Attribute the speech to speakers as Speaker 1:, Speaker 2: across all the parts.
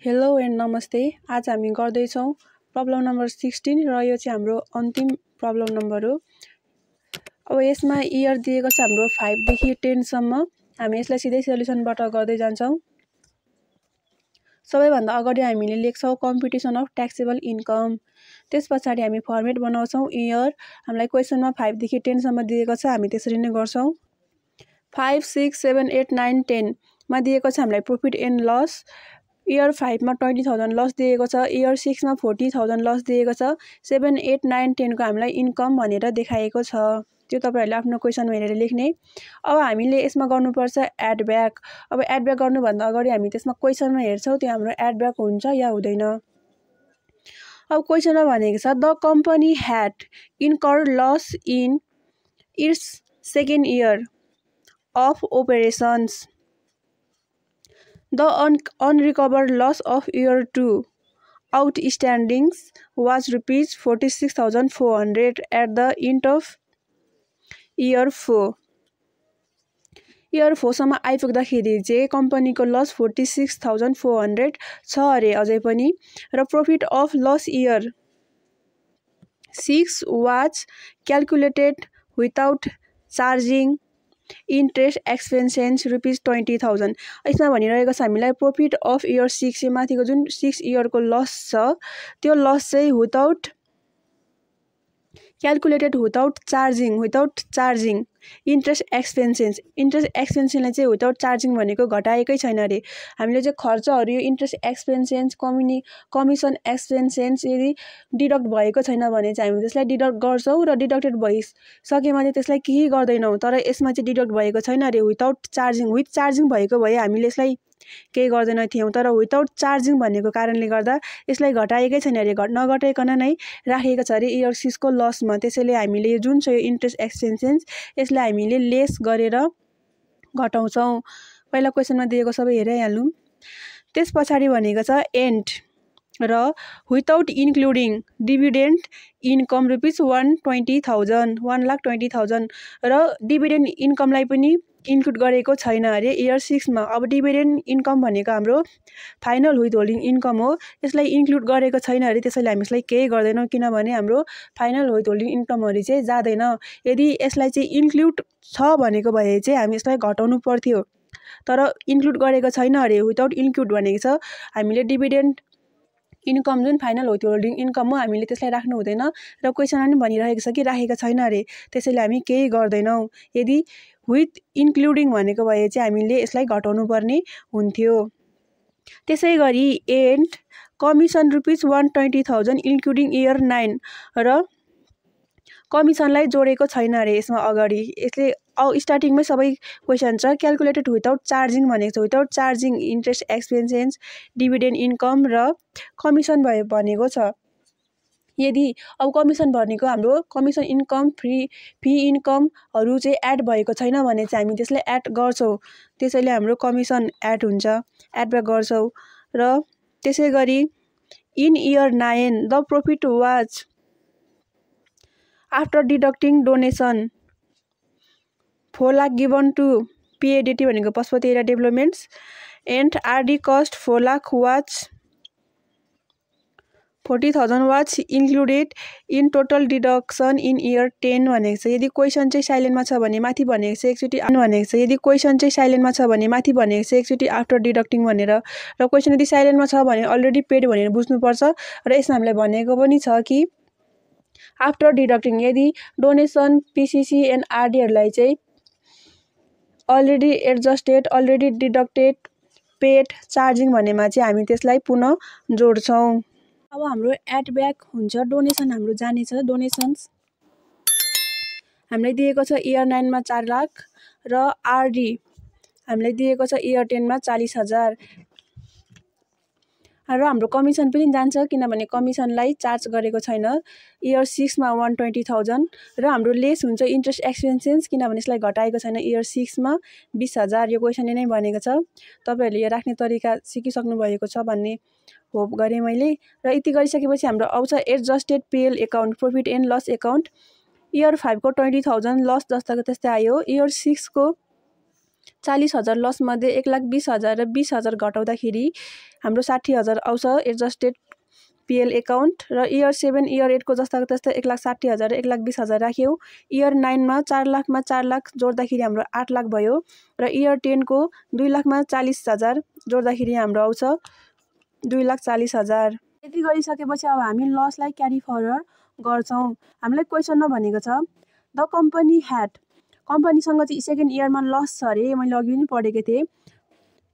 Speaker 1: Hello and नमस्ते। आज हामी गर्दैछौँ प्रब्लम नम्बर 16 र यो चाहिँ हाम्रो अन्तिम प्रब्लम नम्बर हो। अब यसमा इयर दिएको छ हाम्रो 5 देखि 10 सम्म। हामी यसलाई सिधै सोलुसनबाट गर्दै जान्छौँ। सबैभन्दा अगाडि हामीले लेख्छौँ कम्पिटिसन अफ ट्याक्सेबल इन्कम। त्यसपछाडि हामी फर्मेट बनाउँछौँ इयर। हामीलाई क्वेसनमा 5 देखि 10 सम्म दिएको छ, हामी त्यसरी नै गर्छौँ। 5, 6, 7, 8, 9, 10 मा दिएको छ हामीलाई प्रॉफिट एन्ड लस। इयर 5 मा 20,000 लस दिएको छ, इयर 6 मा 40,000 लस दिएको छ, 7, 8, 9, 10 को हामीलाई इन्कम भनेर देखाएको छ। त्यो तपाईहरुले आफ्नो क्वेसन हेरेर लेख्ने। अब हामीले यसमा गर्नुपर्छ एड ब्याक। अब एड ब्याक गर्नुभन्दा अगाडि हामी त्यसमा क्वेसनमा हेर्छौँ त्यो हाम्रो एड ब्याक हुन्छ या हुँदैन। अब क्वेसनमा भनेको छ the company had incurred loss in its second year of operations. The unrecovered loss of year 2 outstandings was rupees 46,400 at the end of year 4. Year 4 सम्म आइपुग्दाखेरि चाहिँ कम्पनीको लस 46,400 छ अरे अझै पनि। र profit of loss year 6 was calculated without charging interest expenses rupees 20,000। यसमा भनिरहेको छ हामीलाई प्रॉफिट अफ इयर 6 चाहिँ माथिको जुन 6 इयरको लस छ त्यो लस चाहिँ without calculated without charging interest एक्सपेन्सेसलाई चाहिँ विदाउट चार्जिङ भनेको घटाएकै छैन अरे। हामीले चाहिँ खर्चहरू यो इन्ट्रेस्ट एक्सपेन्सेस कमिसन एक्सपेन्सेस यदि डिडक्ट भएको छैन भने चाहिँ हामी त्यसलाई डिडक्ट गर्छौँ र डिडक्टेड भइसकेमा चाहिँ त्यसलाई केही गर्दैनौँ। तर यसमा चाहिँ डिडक्ट भएको छैन अरे विदाउट चार्जिङ। विथ चार्जिङ भएको भए हामीले यसलाई केही गर्दैन थियौँ, तर विदाउट चार्जिङ भनेको कारणले गर्दा यसलाई घटाएकै छैन अरे, नघटाइकन नै राखेको छ अरे इयर 6 को लसमा। त्यसैले हामीले यो जुन छ यो इन्ट्रेस्ट एक्सपेन्सेस यसलाई हामीले लेस गरेर घटाउँछौँ। पहिला क्वेसनमा दिएको सबै हेरिहालौँ। त्यस पछाडि भनेको छ एन्ड र without including dividend income rupees 1,20,000 र डिभिडेन्ड इन्कमलाई पनि इन्क्लुड गरेको छैन अरे इयर 6 मा। अब डिभिडेन्ड इन्कम भनेको हाम्रो फाइनल विथ होल्डिङ इन्कम हो, यसलाई इन्क्लुड गरेको छैन अरे। त्यसैले हामी यसलाई केही गर्दैनौँ किनभने हाम्रो फाइनल विथ होल्डिङ इन्कमहरू चाहिँ जाँदैन। यदि यसलाई चाहिँ इन्क्लुड छ भनेको भए चाहिँ हामी यसलाई घटाउनु पर्थ्यो, तर इन्क्लुड गरेको छैन अरे। विदाउट इन्क्लुड भनेको छ हामीले डिभिडेन्ड इन्कम जुन फाइनल विथ होल्डिङ इन्कम हो हामीले त्यसलाई राख्नु हुँदैन र क्वेसनमा पनि भनिरहेको छ कि राखेको छैन अरे। त्यसैले हामी केही गर्दैनौँ। यदि विथ इन्क्लुडिङ भनेको भए चाहिँ हामीले यसलाई घटाउनु पर्ने हुन्थ्यो। त्यसै गरी and commission rupees 120,000 including year 9 र कमिसनलाई जोडेको छैन अरे यसमा अगाडि। यसले स्टार्टिङमै सबै क्वेसन छ क्याल्कुलेटेड विदाउट चार्जिङ भनेको छ। Without charging interest expenses dividend income र कमिसन भनेको छ। यदि अब कमिसन भनेको हाम्रो कमिसन इन्कम फी इन्कमहरू चाहिँ एड भएको छैन भने चाहिँ हामी त्यसलाई एड गर्छौँ। त्यसैले हाम्रो कमिसन एड हुन्छ, एड ब्याक गर्छौँ। र त्यसै गरी in year 9 the profit was after deducting donation 4 lakh given to PADT भनेको Pashupati area developments and RD cost 4 lakh was 40,000 was included in total deduction in year 10 भनेको छ। यदि क्वेसन चाहिँ साइलेन्टमा छ भने माथि भनेको छ एकचोटि भनेको छ। यदि क्वेसन चाहिँ साइलेन्टमा छ भने माथि भनेको छ एकचोटि आफ्टर डिडक्टिङ भनेर, र क्वेसन यदि साइलेन्टमा छ भने अलरेडी पेड भनेर बुझ्नुपर्छ। र यसमा हामीलाई भनेको पनि छ कि आफ्टर डिडक्टिङ यदि डोनेसन पिसिसी एन्ड आरडीहरूलाई चाहिँ already adjusted already deducted paid charging भनेमा चाहिँ हामी त्यसलाई पुनः जोड्छौँ। अब हाम्रो एड ब्याक हुन्छ डोनेसन हाम्रो जानेछ। डोनेसन्स हामीलाई दिएको छ इयर 9 मा 4 लाख र आरडी हामीलाई दिएको छ इयर 10 मा 40,000 र हाम्रो कमिसन पनि जान्छ किनभने कमिसनलाई चार्ज गरेको छैन इयर 6 मा 120,000 र हाम्रो लेस हुन्छ इन्ट्रेस्ट एक्सपेन्सेस किनभने यसलाई घटाएको छैन इयर 6 मा 20,000। यो क्वेसनले नै भनेको छ। तपाईहरुले यो राख्ने तरिका सिकिसक्नु भएको छ भन्ने होप गरेँ मैले। र यति गरिसकेपछि हाम्रो आउँछ adjusted PL account profit and loss account. Year 5 को 20,000 लस जस्ताको त्यस्तै आयो। इयर 6 को 40,000 लसमध्ये 1,20,000 र 20,000 घटाउँदाखेरि हाम्रो 60,000 आउँछ एडजस्टेड पिएल एकाउन्ट। र इयर 7 इयर 8 को जस्ताको त्यस्तै 1,60,000 र 1,20,000 राख्यौँ। इयर 9 मा 4 लाखमा 4 लाख जोड्दाखेरि हाम्रो 8 लाख भयो। र इयर 10 को 2 लाखमा 40,000 जोड्दाखेरि हाम्रो आउँछ 2,40,000। यति गरिसकेपछि अब हामी लसलाई क्यारी फरवर्ड गर्छौँ। हामीलाई क्वेसनमा भनेको छ द कम्पनी ह्याड, कम्पनीसँग चाहिँ सेकेन्ड इयरमा लस छ अरे, मैले अघि पनि पढेको थिएँ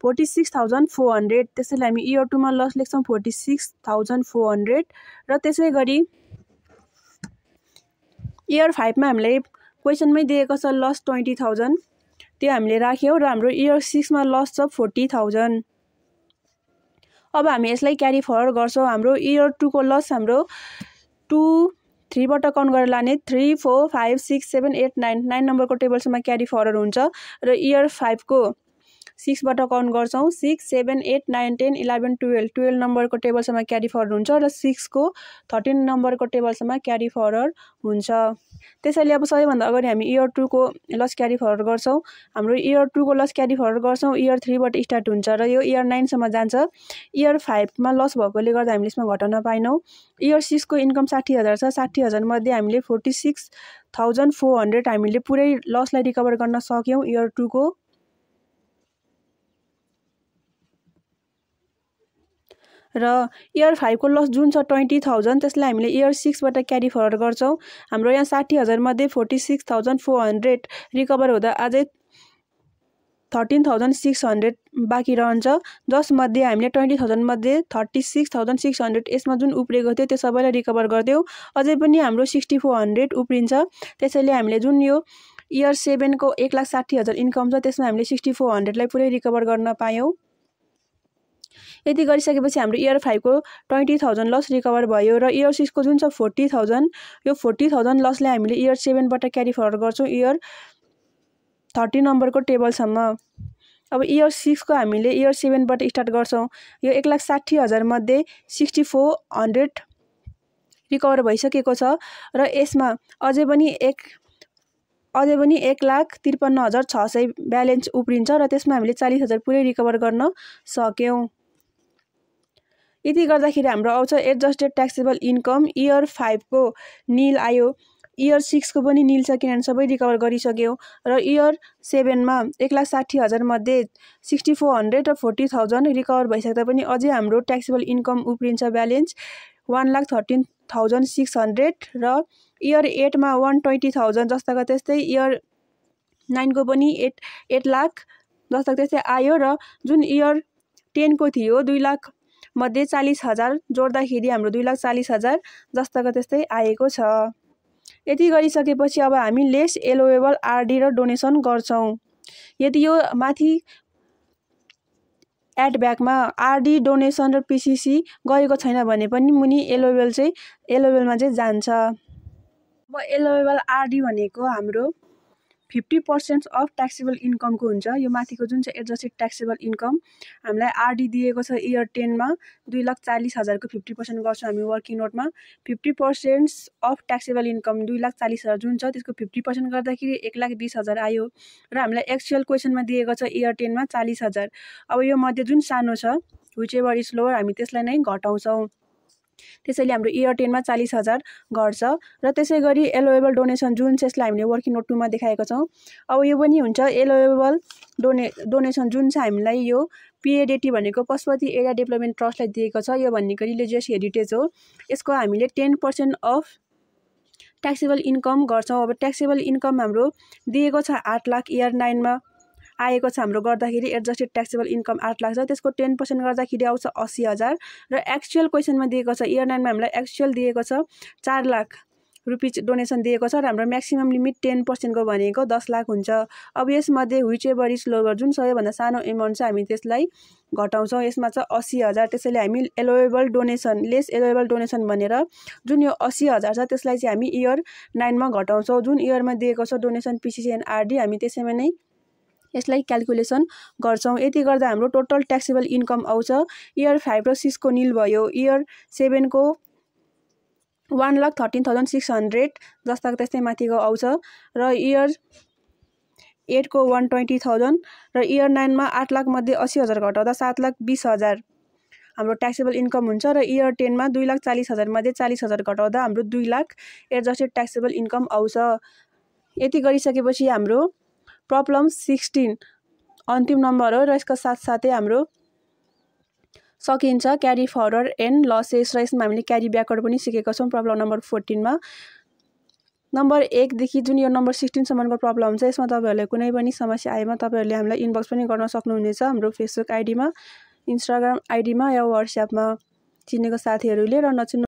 Speaker 1: 46,400। त्यसैले हामी इयर 2 मा लस लेख्छौँ 46,400। र त्यसै गरी इयर 5 मा हामीलाई क्वेसनमै दिएको छ लस 20,000, त्यो हामीले राख्यौँ। र हाम्रो इयर 6 मा लस छ 40,000। अब हामी यसलाई क्यारी फरवर्ड गर्छौँ। हाम्रो इयर 2 को लस हाम्रो 2 3 बाट काउन्ट गरेर लाने 3 4 5 6 7 8 9 नम्बरको टेबलसम्म क्यारी फरवर्ड हुन्छ। र इयर 5 को 6 बाट काउन्ट गर्छौँ 6 7 8 9 10 11 12 नम्बरको टेबलसम्म क्यारी फरवर्ड हुन्छ। र 6 को 13 नम्बरको टेबलसम्म क्यारी फरवर्ड हुन्छ। त्यसैले अब सबैभन्दा अगाडि हामी इयर 2 को लस क्यारी फरवर्ड गर्छौँ। हाम्रो इयर 2 को लस क्यारी फरवर्ड गर्छौँ इयर 3 बाट स्टार्ट हुन्छ र यो इयर 9 सम्म जान्छ। इयर 5 मा लस भएकोले गर्दा हामीले यसमा घटाउन पाएनौँ। इयर 6 को इन्कम 60,000 छ। 60,000 मध्ये हामीले 46,400 हामीले पुरै लसलाई रिकभर गर्न सक्यौँ इयर 2 को। र इयर 5 को लस जुन छ 20,000 त्यसलाई हामीले इयर 6 बाट क्यारी फरवर्ड गर्छौँ। हाम्रो यहाँ 60,000 मध्ये 46,400 रिकभर हुँदा अझै 13,600 बाँकी रहन्छ, जसमध्ये हामीले 20,000 मध्ये 36,600 यसमा जुन उब्रेको थियो त्यो सबैलाई रिकभर गरिदियौँ। अझै पनि हाम्रो 6,400 उब्रिन्छ। त्यसैले हामीले जुन यो इयर 7 को 1,60,000 इन्कम छ त्यसमा हामीले 6,400 लाई पुरै रिकभर गर्न पायौँ। यति गरिसकेपछि हाम्रो इयर 5 को 20,000 लस रिकभर भयो। र इयर 6 को जुन छ 40,000, यो 40,000 लसलाई हामीले इयर 7 बाट क्यारी फरवर्ड गर्छौँ इयर 30 नम्बरको टेबलसम्म। अब इयर 6 को हामीले इयर 7 बाट स्टार्ट गर्छौँ। यो 1,60,000 मध्ये 6,400 रिकभर भइसकेको छ। र यसमा अझै पनि 1,53,600 ब्यालेन्स उब्रिन्छ र त्यसमा हामीले 40,000 पुरै रिकभर गर्न सक्यौँ। यति गर्दाखेरि हाम्रो आउँछ एडजस्टेड ट्याक्सेबल इन्कम। इयर 5 को निल आयो, इयर 6 को पनि निल छ किनभने सबै रिकभर गरिसक्यौँ। र इयर 7 मा 1,60,000 मध्ये 6,400 र 40,000 रिकभर भइसक्दा पनि अझै हाम्रो ट्याक्सेबल इन्कम उब्रिन्छ ब्यालेन्स 1,13,600। र इयर 8 मा 120,000 जस्ताको त्यस्तै इयर 9 को पनि 8 लाख जस्ताको त्यस्तै आयो। र जुन इयर 10 को थियो 2 लाख मध्ये 40,000 जोड्दाखेरि हाम्रो 2,40,000 जस्ताको त्यस्तै आएको छ। यति गरिसकेपछि अब हामी लेस एलोवेबल आरडी र डोनेसन गर्छौँ। यदि यो माथि एड ब्याकमा आरडी डोनेसन र पिसिसी गएको छैन भने पनि मुनि एलोवेबलमा चाहिँ जान्छ। अब एलोवेबल आरडी भनेको हाम्रो 50% अफ ट्याक्सेबल इन्कमको हुन्छ। यो माथिको जुन चाहिँ एडजस्टेड ट्याक्सेबल इन्कम हामीलाई आरडी दिएको छ इयर 10 मा 2,40,000 को 50% गर्छौँ हामी वर्किङ नोटमा। 50% अफ ट्याक्सेबल इन्कम 2,40,000 जुन छ त्यसको 50% गर्दाखेरि 1,20,000 आयो। र हामीलाई एक्चुअल क्वेसनमा दिएको छ इयर 10 मा 40,000। अब यो मध्ये जुन सानो छ विच एभर इज लोवर हामी त्यसलाई नै घटाउँछौँ। त्यसैले हाम्रो इयर 10 मा 40,000 घट्छ। र त्यसै गरी एलोवेबल डोनेसन जुन छ यसलाई हामीले वर्किङ नोट 2 मा देखाएको छौँ। अब यो पनि हुन्छ एलोवेबल डोनेसन जुन चाहिँ हामीलाई यो पिएडिटी भनेको पशुपति एरिया डेभलपमेन्ट ट्रस्टलाई दिएको छ। यो भनेको रिलिजियस हेरिटेज हो। यसको हामीले 10% अफ ट्याक्सेबल इन्कम गर्छौँ। अब ट्याक्सेबल इन्कम हाम्रो दिएको छ 8 लाख इयर 9 मा आएको छ हाम्रो गर्दाखेरि एडजस्टेड ट्याक्सेबल इन्कम 8 लाख छ। त्यसको 10% गर्दाखेरि आउँछ 80,000। र एक्चुअल क्वेसनमा दिएको छ इयर 9 मा हामीलाई एक्चुअल दिएको छ 4 लाख रुपिज डोनेसन दिएको छ। र हाम्रो म्याक्सिमम लिमिट 10% को भनेको 10 लाख हुन्छ। अब यसमध्ये विच एभर इज लोवर जुन सबैभन्दा सानो एमाउन्ट छ हामी त्यसलाई घटाउँछौँ। यसमा छ 80,000। त्यसैले हामी allowable donation lace allowable donation भनेर जुन यो 80,000 छ त्यसलाई चाहिँ हामी इयर 9 मा घटाउँछौँ। जुन इयरमा दिएको छ डोनेसन पिसिसी एन्ड आरडी हामी त्यसैमा नै यसलाई क्याल्कुलेसन गर्छौँ। यति गर्दा हाम्रो टोटल ट्याक्सेबल इन्कम आउँछ इयर 5 र 6 को निल भयो। इयर 7 को 1,13,600 जस्ताको त्यस्तै माथिको आउँछ। र इयर 8 को 120,000 र इयर 9 मा 8 लाख मध्ये 80,000 घटाउँदा 7,20,000 हाम्रो ट्याक्सेबल इन्कम हुन्छ र इयर 10 मा 2,40,000 मध्ये 40,000 घटाउँदा हाम्रो 2 लाख एडजस्टेड ट्याक्सेबल इन्कम आउँछ। यति गरिसकेपछि हाम्रो प्रब्लम 16 अन्तिम नम्बर हो र यसका साथसाथै हाम्रो सकिन्छ क्यारी फरवर्ड एन्ड लसेस र यसमा हामीले क्यारी ब्याकवर्ड पनि सिकेका छौँ प्रब्लम नम्बर 14 मा। नम्बर 1 देखि जुन यो नम्बर 16 सम्मको प्रब्लम छ यसमा तपाईहरुलाई कुनै पनि समस्या आएमा तपाईहरुले हामीलाई इनबक्स पनि गर्न सक्नुहुनेछ हाम्रो फेसबुक आइडीमा, इन्स्टाग्राम आइडीमा या व्हाट्सएपमा चिनेको साथीहरुले र नचिन्नु